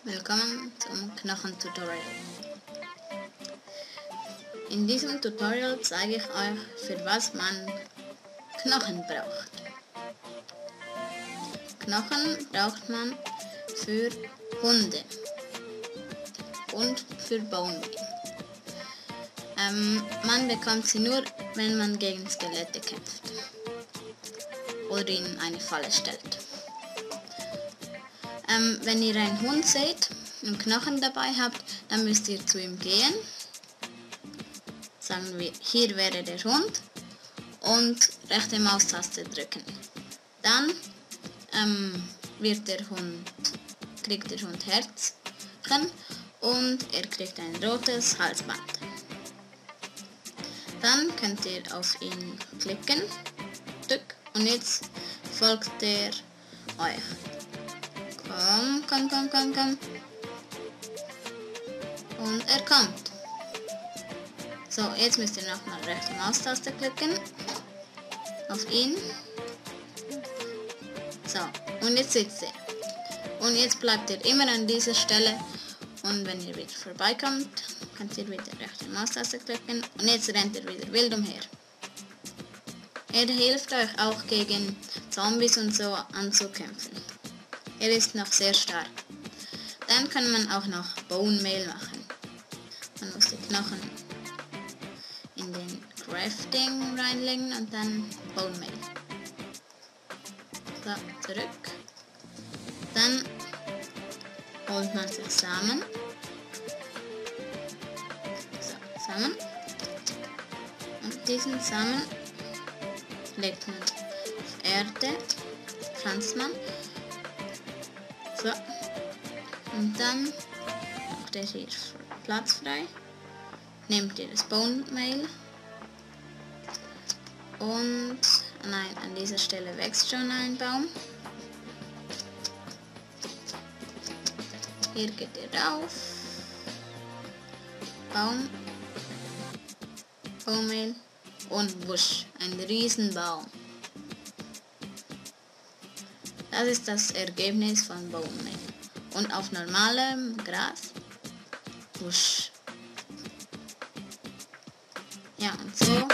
Willkommen zum Knochen-Tutorial. In diesem Tutorial zeige ich euch, für was man Knochen braucht. Knochen braucht man für Hunde und für Bone Meal. Man bekommt sie nur, wenn man gegen Skelette kämpft oder in eine Falle stellt. Wenn ihr einen Hund seht und Knochen dabei habt, dann müsst ihr zu ihm gehen. Sagen wir, hier wäre der Hund und rechte Maustaste drücken. Dann kriegt der Hund Herzchen und er kriegt ein rotes Halsband. Dann könnt ihr auf ihn klicken, und jetzt folgt er euch. Komm. Und er kommt. So, jetzt müsst ihr nochmal rechte Maustaste klicken. Auf ihn. So, und jetzt sitzt er. Und jetzt bleibt er immer an dieser Stelle. Und wenn ihr wieder vorbeikommt, könnt ihr wieder rechte Maustaste klicken. Und jetzt rennt er wieder wild umher. Er hilft euch auch gegen Zombies und so anzukämpfen. Er ist noch sehr stark. Dann kann man auch noch Bone Meal machen. Man muss die Knochen in den Crafting reinlegen und dann Bone Meal. So, zurück. Dann holt man sich Samen. So, Samen. Und diesen Samen legt man auf Erde, pflanzt man. So. Und dann macht ihr hier Platz frei. Nehmt ihr das Bone Meal. Und nein, an dieser Stelle wächst schon ein Baum. Hier geht ihr rauf. Baum. Bone Meal. Und wusch, ein Riesenbaum. Das ist das Ergebnis von Bone Meal. Und auf normalem Gras, wusch. Ja, und so.